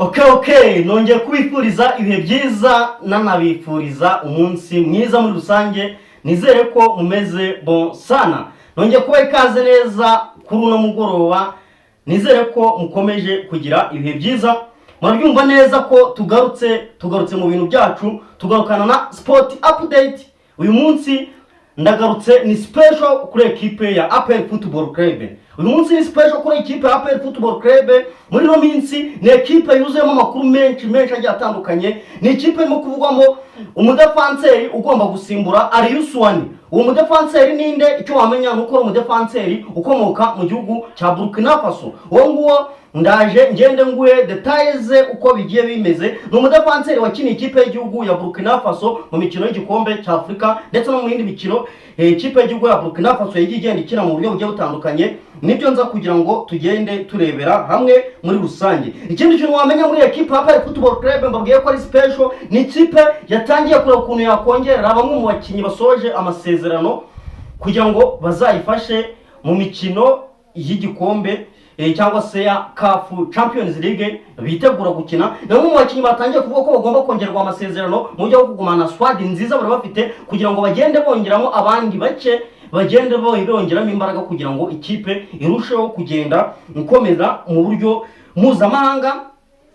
Okay, nongeye kubifuriza ibihe byiza, nanabifuriza umunsi mwiza muri rusange. Nizere ko mumeze bon sana. Nongeye kubaha ikaze neza kuri uno mugoroba. Nizere ko mukomeje kugira ibihe byiza. Murabyumva neza ko tugarutse mu bintu byacu, tugarukana na sport update. Uyu munsi ndagarutse, ni special kuri ekipe ya APR Football Club. Uyu munsi ni special kuri ekipe ya APR Football Club. Muri ino minsi ni ekipe yuzuyemo amakuru menshi menshi agiye atandukanye. Ni ikipe irimo kuvugwamo umudefanseri ugomba gusimbura Aliou Souané. Uwo mudefanseri ninde? Icyo wamenya ni uko ari umudefanseri ukomoka mu gihugu cya Burkina Faso. Uwo nguwo ndaje ngende nguhe détails uko bigiye bimeze. Ni umudefanseri wakiniye ikipe y'igihugu ya Burkina Faso mu mikino y'igikombe cya Afurika ndetse no mu yindi mikino ikipe y'igihugu ya Burkina Faso yagiye igenda ikina mu buryo bugiye butandukanye. Nibyo nza kugira ngo tugende turebera hamwe muri rusange. Ikindi kintu wamenya muri ekipe ya APR Football Club, mbabwiye ko ari special, ni ikipe yatangiye kureba ukuntu yakongerera bamwe mu bakinnyi basoje amasezerano kugira ngo bazayifashe mu mikino y'igikombe cyangwa se ya CAF Champions League bitegura gukina. Ni bamwe mu bakinnyi batangiye kuvuga ko bagomba kongerwa amasezerano mu buryo bwo kugumana squad nziza bari bafite, kugira ngo bagende bongeramo abandi bake, bagende bongeramo imbaraga kugira ngo ikipe irusheho kugenda ikomeza mu buryo mpuzamahanga.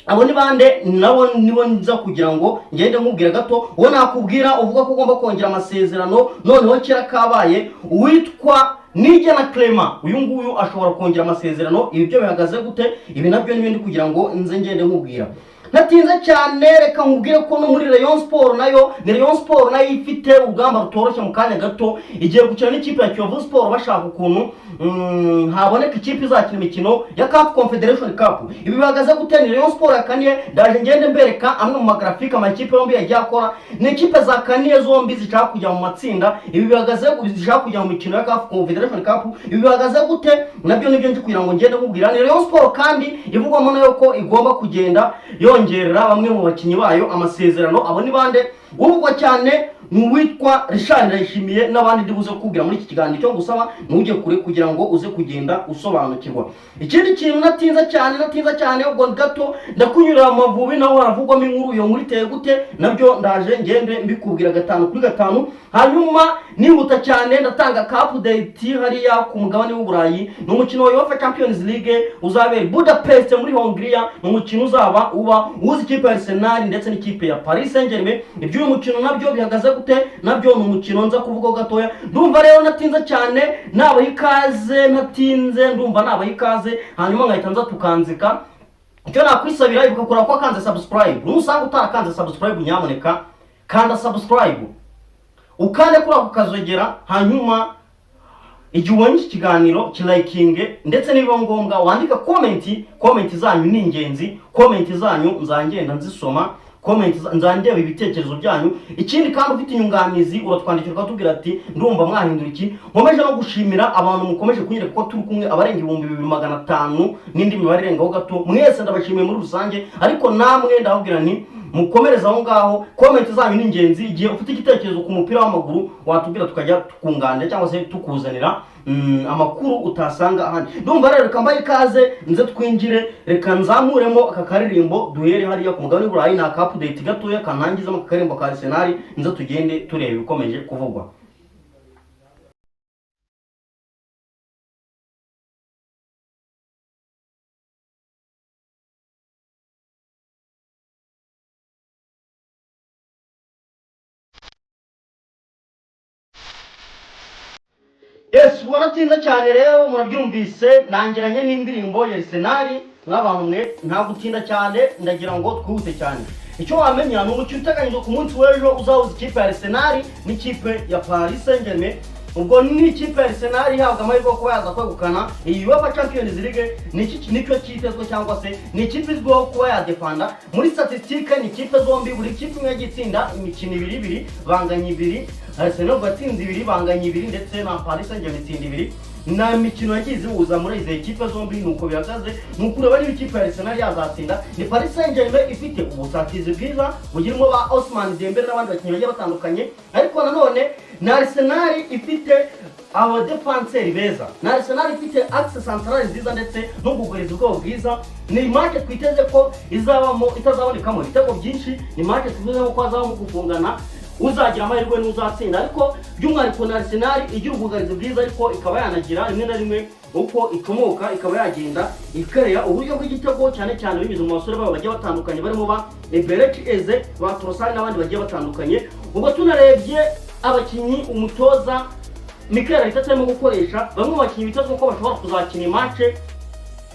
Abo ni bande? Nabo nibo nza kugira ngo ngende nkubwira gato. Uwo nakubwira uvuga ko ugomba kongera amasezerano noneho kera kabaye, uwitwa Niyigena Clement. Uyu nguyu ashobora kongera amasezerano. Ibi byo bihagaze gute? Ibi nabyo n'ibindi kugira ngo nze ngende nkubwira ntatinze cyane. Reka nkubwire ko no muri Rayon Sport nayo, ni Rayon Sport nayo ifite urugamba rutoroshye. Mu kanya gato igiye gukina n'ikipe ya Kiyovu Sport, bashaka ukuntu haboneka ikipe izakina imikino ya CAF Confederation Cup. Ibi bihagaze gute? Ni Rayon Sport yakaniye. Ndaje ngende mbereka amwe mu magrafike amakipe yombi yagiye akora. Ni ikipe zakaniye zombi zishaka kujya mu matsinda. Ibi bihagaze, zishaka kujya mu mikino ya CAF Confederation Cup. Ibi bihagaze gute? Nabyo nibyo nje kugira ngo ngende nkubwira. Ni Rayon Sport kandi ivugwamo nayo ko igomba kugenda yongerera bamwe mu bakinnyi bayo amasezerano. Abo ni bande? Uvugwa cyane ni uwitwa Richard Ndayishimiye n'abandi ndibuze kukubwira muri iki kiganiro. Icyo ngusaba, ntujye kure kugira ngo uze kugenda usobanukirwa. Ikindi kintu, natinza cyane, natinza cyane, ubwo gato ndakunyurira mu Mavubi, naho haravugwamo inkuru. Iyo nkuru iteye gute? Nabyo ndaje ngende mbikubwira gatanu kuri gatanu. Hanyuma nihuta cyane, ndatanga ka update hariya ku mugabane w'Uburayi. Ni umukino wa UEFA Champions League uzabera i Budapest muri Hongria. Ni umukino uzaba uba uhuza ikipe ya Arsenal ndetse n'ikipe ya Paris Saint-Germain. Iby'uyu mukino nabyo bihagaze gute? Nabyo ni umukino nza kuvugaho gatoya. Ndumva rero natinze cyane, nabaha ikaze. Ntatinze, ndumva nabaha ikaze, hanyuma nkahita nza tukanzika. Icyo nakwisabira, ibuka kureba ko wakanze subscribe. Nusanga utarakanze subscribe, nyamuneka kanda subscribe, ukande kuri ako kazogera, hanyuma igihe ubonye iki kiganiro kirayikinge, ndetse nibiba ngombwa wandika comment. Comment zanyu ni ingenzi, comment zanyu nzangenda nzisoma, comment nzandeba ibitekerezo byanyu. Ikindi kandi, ufite inyunganizi uratwandikira ukatubwira ati: "Ndumva mwahindura iki." Nkomeje no gushimira abantu mukomeje kunyereka ko turi kumwe, abarenga 2500 n'indi mibare irengaho gato. Mwese ndabashimiye muri rusange, ariko namwe ndababwira nti mukomereze aho ngaho. Comment zanyu ni ingenzi. Igihe ufite igitekerezo ku mupira w'amaguru watubwira, tukajya tukunganira cyangwa se tukuzanira amakuru utasanga ahandi. Ndumva rero reka mbahe ikaze, nze twinjire. Reka nzamuremo aka karirimbo, duhere hariya ku mugabane w'Uburayi. Ni aka update gatoya kanangizamo aka karirimbo ka Arsenal, nze tugende tureba ibikomeje kuvugwa. Yes, waratinze cyane rero, murabyumvise, nangiranye n'indirimbo ya Arsenal. Mw'abantu mwe, nta gutinda cyane, ndagira ngo twihute cyane. Icyo wamenya ni umukino uteganyijwe ku munsi w'ejo uzahuza ikipe ya Arsenal n'ikipe ya Paris Saint-Germain. Ubwo ni ikipe ya Arsenal ihabwa amahirwe yo kuba yaza kwegukana iyi UEFA Champions League. Ni iki nicyo cyitezwe, cyangwa se ni ikipe izwiho kuba yadefanda. Muri statistique, ni ikipe zombi, buri kipe imwe yagiye itsinda imikino ibiri ibiri, banganya ibiri. Arsenal ubwo yatsinze ibiri, banganya ibiri, ndetse na Paris Saint-Germain itsinda ibiri. Nta mikino yagiye izihuza muri izi ekipe zombi. Ni uko bihagaze, ni ukureba niba ikipe ya Arsenal yazatsinda. Ni Paris Saint-Germain ifite ubusatirizi bwiza bugirimo ba Ousmane Dembele n'abandi bakinnyi bagiye batandukanye, ariko nanone ni Arsenal ifite abadefanseri beza, ni Arsenal ifite axe centrale nziza ndetse n'ubwugarizi bwabo bwiza. Ni match twiteze ko izabamo itazabonekamo ibitego byinshi, ni match twiteze ko hazabamo gufungana, uzagira amahirwe n'uzatsinda. Ariko by'umwihariko na Arsenal igira ubwugarizi bwiza, ariko ikaba yanagira rimwe na rimwe uko ikomoka, ikaba yagenda ikereya uburyo bw'igitego, cyane cyane binyuze mu basore babo bagiye batandukanye barimo ba Eberechi Eze, ba Trossard n'abandi bagiye batandukanye. Ubwo tunarebye abakinnyi umutoza Mikel Arteta arimo gukoresha, bamwe mu bakinnyi bitezwe ko bashobora kuzakina match,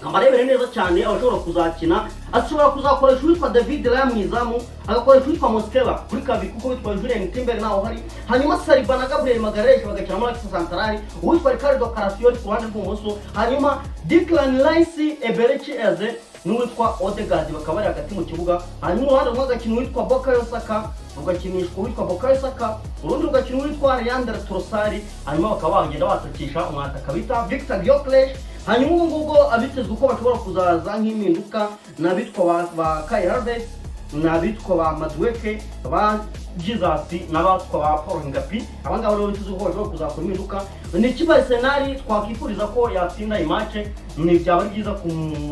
amarebere neza cyane abashobora kuzakina, ashobora kuzakoresha uwitwa David Raya mu izamu, agakoresha uwitwa Mosquera kuri kabiri kuko witwa Jurrien Timber naho hari, hanyuma Saliba na Gabriel Magalhaes bagakina muri axe centrale, uwitwa Riccardo Calafiori ku ruhande rw'ubumoso, hanyuma Declan Rice, Eberechi Eze n'uwitwa Odegaard bakaba bari hagati mu kibuga. Hanyuma uruhande rumwe agakina uwitwa Bukayo Saka, rugakinishwa uwitwa Bukayo Saka, urundi rugakina uwitwa Leandro Trossard, hanyuma bakaba bagenda batakisha umwataka bita Victor Gyökeres. Hanyuma ubu ngubwo abitezwe ko bashobora kuzaza nk'impinduka ni abitwa ba Kai Havertz, ni abitwa ba Madueke, ba Jesus n'abatwa ba Paul Hincapie. Aba ngaba rero bitezwe ko bashobora kuzakora impinduka. Ni ikipe Arsenal twakwifuriza ko yatsinda iyi match, ni byaba ari byiza ku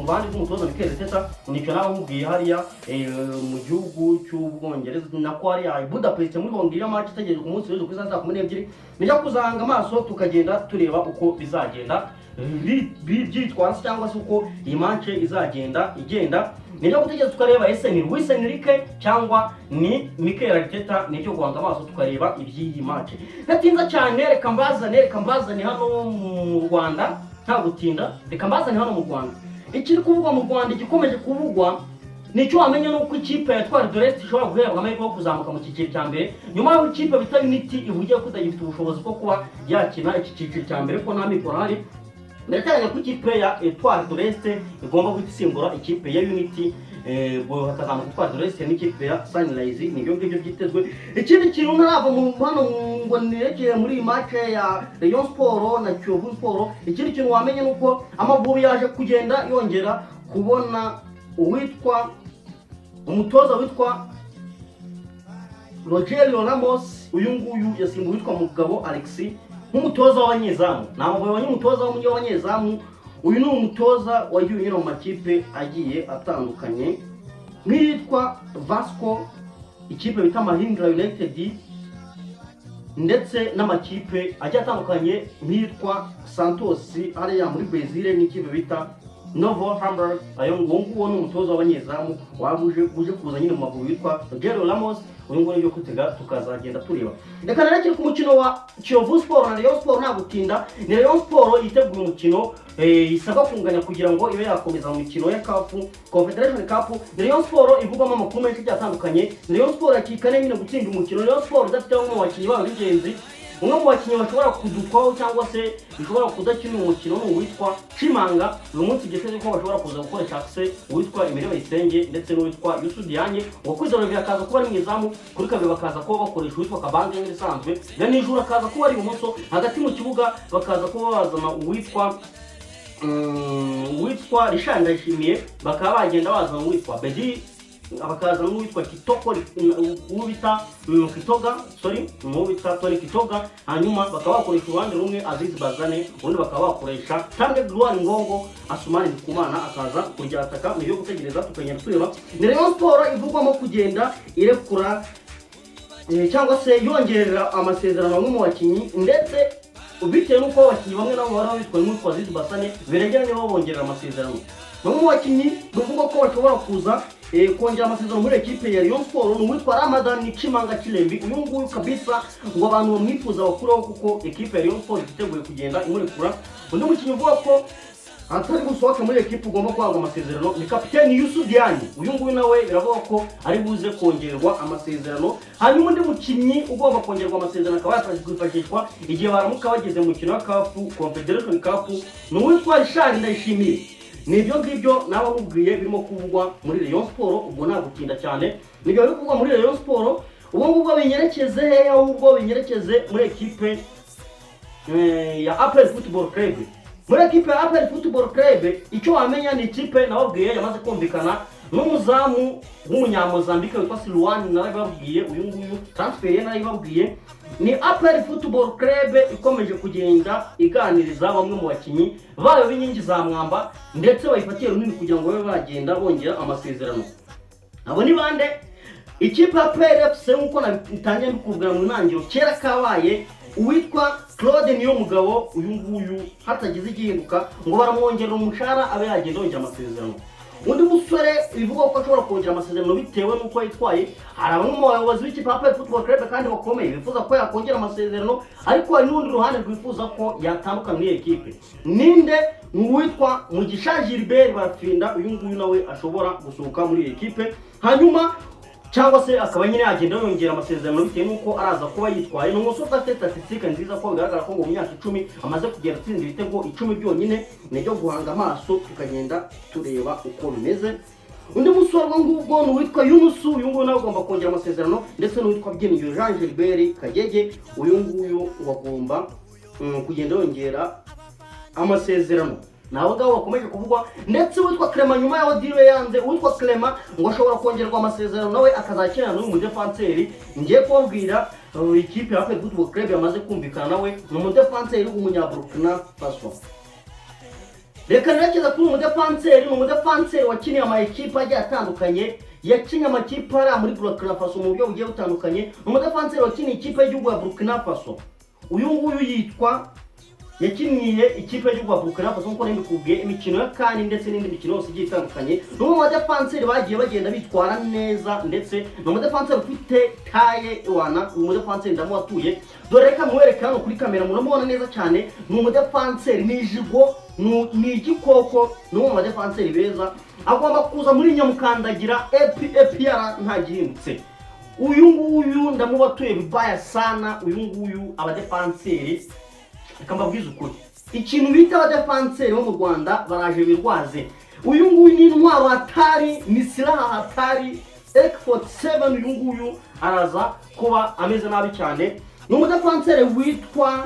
ruhande rw'umutoza Mikel Arteta. Nicyo nawe nkubwiye hariya mu gihugu cy'Ubwongereza, nako hariya i Budapest muri Hongiriya, match itegerejwe ku munsi w'ejo ku isaha saa 12. Nijya kuzahanga amaso tukagenda tureba uko bizagenda byitwara se, cyangwa se uko iyi match izagenda igenda. Nibyo gutegereza tukareba, ese ni Luis Enrique cyangwa ni Mikel Arteta? Nibyo guhanga amaso tukareba iby'iyi match. Ntatinza cyane, reka mbazane hano mu Rwanda. Nta gutinda, reka mbazane hano mu Rwanda. Ikiri kuvugwa mu Rwanda, igikomeje kuvugwa, nicyo wamenya ni uko ikipe ya Etoile de l'Est ishobora guherwa amahirwe yo kuzamuka mu cyiciro cya mbere, nyuma y'aho ikipe bita Unity ivugiye ko itagifite ubushobozi bwo kuba yakina iki cyiciro cya mbere, ko nta mikoro ahari. Birateganya ko ikipe ya Etoile de l'Est igomba guhita isimbura ikipe ya Unity, ubwo hakazamuka Etoile de l'Est n'ikipe ya Sunrise. Nibyo ngibyo byitezwe. Ikindi kintu ntarava mu hano ngo nirekere muri iyi match ya Rayon Sport na Kiyovu Sport, ikindi kintu wamenya ni uko Amavubi yaje kugenda yongera kubona uwitwa umutoza witwa Rogerio Ramos. Uyu nguyu yasimbuye uwitwa Mugabo Alexis nk'umutoza w'abanyezamu. Ni Amavubi abonye umutoza w'abanyezamu. Uyu ni umutoza wagiye unyura mu makipe agiye atandukanye nk'iyitwa Vasco, ikipe bita Mahindra United, ndetse n'amakipe agiye atandukanye nk'iyitwa Santos hariya muri Brazil n'ikipe bita Novo Hamburg. Ayo nguwo nguwo ni umutoza w'abanyezamu waba uje kuza nyine mu Mavubi witwa Rogerio Ramos. Uyu nguyu nibyo kwitega, tukazagenda tureba. Reka narekere ku mukino wa Kiyovu Sport na Rayon Sport. Nta gutinda, ni Rayon Sport yiteguye umukino isabwa kunganya kugira ngo ibe yakomeza mu mikino ya CAF Confederation Cup. Ni Rayon Sport ivugwamo amakuru menshi agiye atandukanye. Ni Rayon Sport yakikane nyine gutsinda umukino. Rayon Sport idafite bamwe mu bakinnyi bayo b'ingenzi. Umwe mu bakinnyi bashobora kudukwaho cyangwa se bishobora kudakina uyu mukino ni uwitwa Chimanga. Uyu munsi byitezwe ko bashobora kuza gukoresha axe uwitwa Emery Bayisenge ndetse n'uwitwa Youssou Diagne. Uwo Kwizera Olivier akaza kuba ari mu izamu, kuri kabiri bakaza kuba bakoresha uwitwa Kabange nk'ibisanzwe, Ganijuru akaza kuba ari ibumoso, hagati mu kibuga bakaza kuba bazana uwitwa Richard Ndayishimiye, bakaba bagenda bazana uwitwa Bedi, bakaza n'uwitwa Kitoko, uwo bita Kitoga, sorry, uwo bita Tony Kitoga. Hanyuma bakaba bakoresha uruhande rumwe Aziz Bazane, urundi bakaba bakoresha Tange Gloire Ngongo, Asumani Ndikumana akaza kuryataka. Ni ibyo gutegereza tukagenda tureba. Ni Rayon Sport ivugwamo kugenda irekura cyangwa se yongerera amasezerano bamwe mu bakinnyi, ndetse bitewe n'uko abakinnyi bamwe nabo bari bitwaye nk'uwitwa Aziz Basane biregera niba bongerera amasezerano. Bamwe mu bakinnyi bivugwa ko bashobora kuza kongera amasezerano muri ekipe ya Rayon Sport ni uwitwa Ramadan Chimanga Chilembi. Uyu nguyu kabisa ngo abantu bamwifuza bakureho, kuko ekipe ya Rayon Sport yiteguye kugenda imurekura. Undi mukinnyi uvuga ko atari gusohoka muri ekipe ugomba guhabwa amasezerano ni kapiteni Youssou Diagne. Uyu nguyu nawe biravuga ko ari buze kongerwa amasezerano. Hanyuma undi mukinnyi ugomba kongerwa amasezerano akaba yakwifashishwa igihe baramuka bageze mu mukino wa CAF Confederation Cup ni uwitwa Richard Ndayishimiye. Ni ibyo ngibyo nawe nkubwiye birimo kuvugwa muri Rayon Sport. Ubwo nta gutinda cyane, nibyo biri kuvugwa muri Rayon Sport. Ubwo ngubwo binyerekeze hehe? Ahubwo binyerekeze muri ekipe ya APR Football Club. Muri ekipe ya APR Football Club, icyo wamenya ni ikipe nababwiye yamaze kumvikana n'umuzamu w'Umunyamozambike witwa Silwani. Narabibabwiye, uyu nguyu transfer ye narabibabwiye. Ni APR Football Club ikomeje kugenda iganiriza bamwe mu bakinnyi bayo b'inkingi za mwamba, ndetse bayifatiye runini kugira ngo babe bagenda bongera amasezerano. Abo ni bande? Ikipe ya APR FC, nk'uko nabitangiye mbikubwira mu ntangiriro, kera kabaye uwitwa Claude Niyomugabo, uyu nguyu hatagize igihinduka ngo baramwongerera umushahara, abe yagenda yongera amasezerano. Undi musore bivugwa ko ashobora kongera amasezerano bitewe n'uko yitwaye, hari bamwe mu bayobozi b'ikipe ya APR Football Club kandi bakomeye bifuza ko yakongera amasezerano, ariko hari n'urundi ruhande rwifuza ko yatandukana n'iyi ekipe. Ninde? Ni uwitwa Mugisha Gilbert Barafinda. Uyu nguyu nawe ashobora gusohoka muri iyi ekipe, hanyuma cyangwa se akaba nyine yagenda yongera amasezerano bitewe n'uko araza kuba yitwaye. Ni umusore udafite statistique nziza, ko bigaragara ko ngo mu myaka 10 amaze kugenda atsinda ibitego 10 byonyine. Ni ibyo guhanga amaso tukagenda tureba uko bimeze. Undi musore ubwo ngubwo ni uwitwa Yunusu, uyu nguyu nawe agomba kongera amasezerano, ndetse n'uwitwa Byiringiro Jean Gilbert Kagege, uyu nguyu ngo agomba kugenda yongera amasezerano. Ni abo ngabo bakomeje kuvugwa, ndetse uwitwa Clement, nyuma y'aho deal yanze, uwitwa Clement ngo ashobora kongerwa amasezerano, nawe akazakinana n'uyu mudefanseri ngiye kubabwira. Ikipe ya APR Football Club yamaze kumvikana nawe, ni umudefanseri w'Umunyaburkina Faso. Reka nerekeza kuri uyu mudefanseri. Ni umudefanseri wakiniye ama ekipe agiye atandukanye, yakinnye amakipe ari muri Burkina Faso mu buryo bugiye butandukanye. Ni umudefanseri wakiniye ikipe y'igihugu ya Burkina Faso. Uyu nguyu yitwa, yakiniye ikipe y'igihugu ya Burkina Faso nk'uko nabikubwiye, imikino ya CAN ndetse n'indi mikino yose igiye itandukanye. Ni umwe mu badefanseri bagiye bagenda bitwara neza, ndetse ni umudefanseri ufite taille wana. Uyu mudefanseri ndamuwatuye, dore reka muwereke hano kuri kamera, muramubona neza cyane. Ni umudefanseri, ni ijigo, ni igikoko, ni umwe mu badefanseri beza. Agomba kuza muri nyamukandagira APR nta gihindutse. Uyu nguyu ndamubatuye vibaya sana. Uyu nguyu, abadefanseri, reka mbabwize ukuri, ikintu bita abadefanseri bo mu Rwanda baraje birwaze. Uyu nguyu ni intwaro hatari, ni silaha hatari, AK47. Uyu nguyu araza kuba ameze nabi cyane. Ni umudefanseri witwa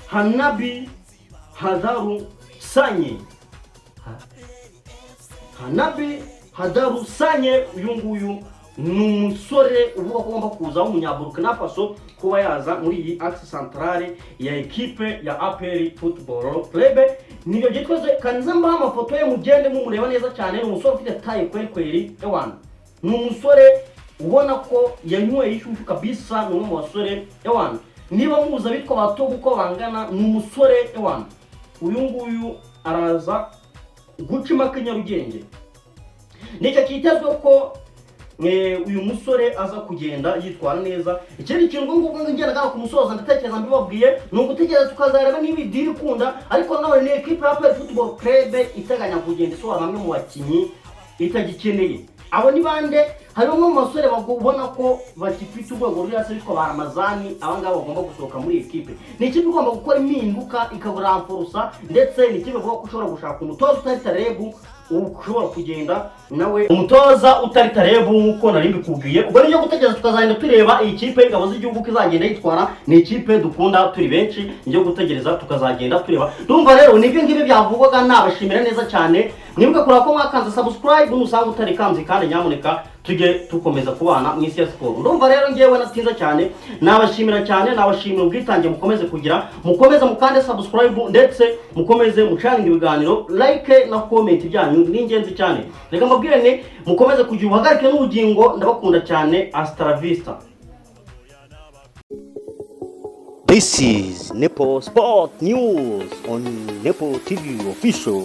Hanabi Hadaru Sanye. Hanabi Hadaru Sanye, uyu nguyu ni umusore uvuga ko agomba kuza w'Umunyaburkina Faso, kuba yaza muri iyi axe centrale ya ekipe ya APR Football Club. Nibyo byitwaze. Kanze mbaha amafoto ye, mugende mumureba neza cyane. Ni umusore ufite taille kweri kweri, ewana, ni umusore ubona ko yanyweye ishyushyu kabisa. Ni umwe mu basore, ewana, niba muzi abitwa ba Togo uko bangana, ni umusore, ewana, uyu nguyu araza guca impaka i Nyarugenge. Nicyo cyitezwe ko uyu musore aza kugenda yitwara neza. Ikindi kintu ubwo ngubwo ngenda ngana ku musozo, ndatekereza mbibabwiye, ni ugutegereza tukazareba niba i deal ikunda. Ariko nanone ni ekipe ya APR Football Club iteganya kugenda isohora bamwe mu bakinnyi itagikeneye. Abo ni bande? Hari bamwe mu basore ubona ko bagifite urwego ruri hasi bitwa ba Ramazani. Aba ngaba bagomba gusohoka muri iyi ekipe. Ni ikipe igomba gukora impinduka, ikaburamfurusa, ndetse ni ikipe ivuga ko ushobora gushaka umutoza utari Tarebu, ushobora kugenda nawe umutoza utari Tarebu nk'uko nari mbikubwiye. Ubwo nibyo gutegereza tukazagenda tureba iyi kipe y'ingabo z'igihugu ko izagenda yitwara. Ni ikipe dukunda turi benshi, nibyo gutegereza tukazagenda tureba. Ndumva rero nibyo ngibyo byavugwaga. Nabashimira neza cyane. Mwibuke kureba ko mwakanze subscribe, nusanga utarikanze kandi nyamuneka tujye dukomeza kubana mu isi ya siporo. Ndumva rero ngewe natinza cyane, nabashimira cyane, nabashimira ubwitange mukomeze kugira, mukomeze mukande subscribe, ndetse mukomeze mucaninga ibiganiro, like na comment byanyu ni ingenzi cyane. Reka mbabwire ni mukomeze kugira ubuhagarike n'ubugingo. Ndabakunda cyane. Hasta la vista. This is Nepo Sport News on Nepo TV Official.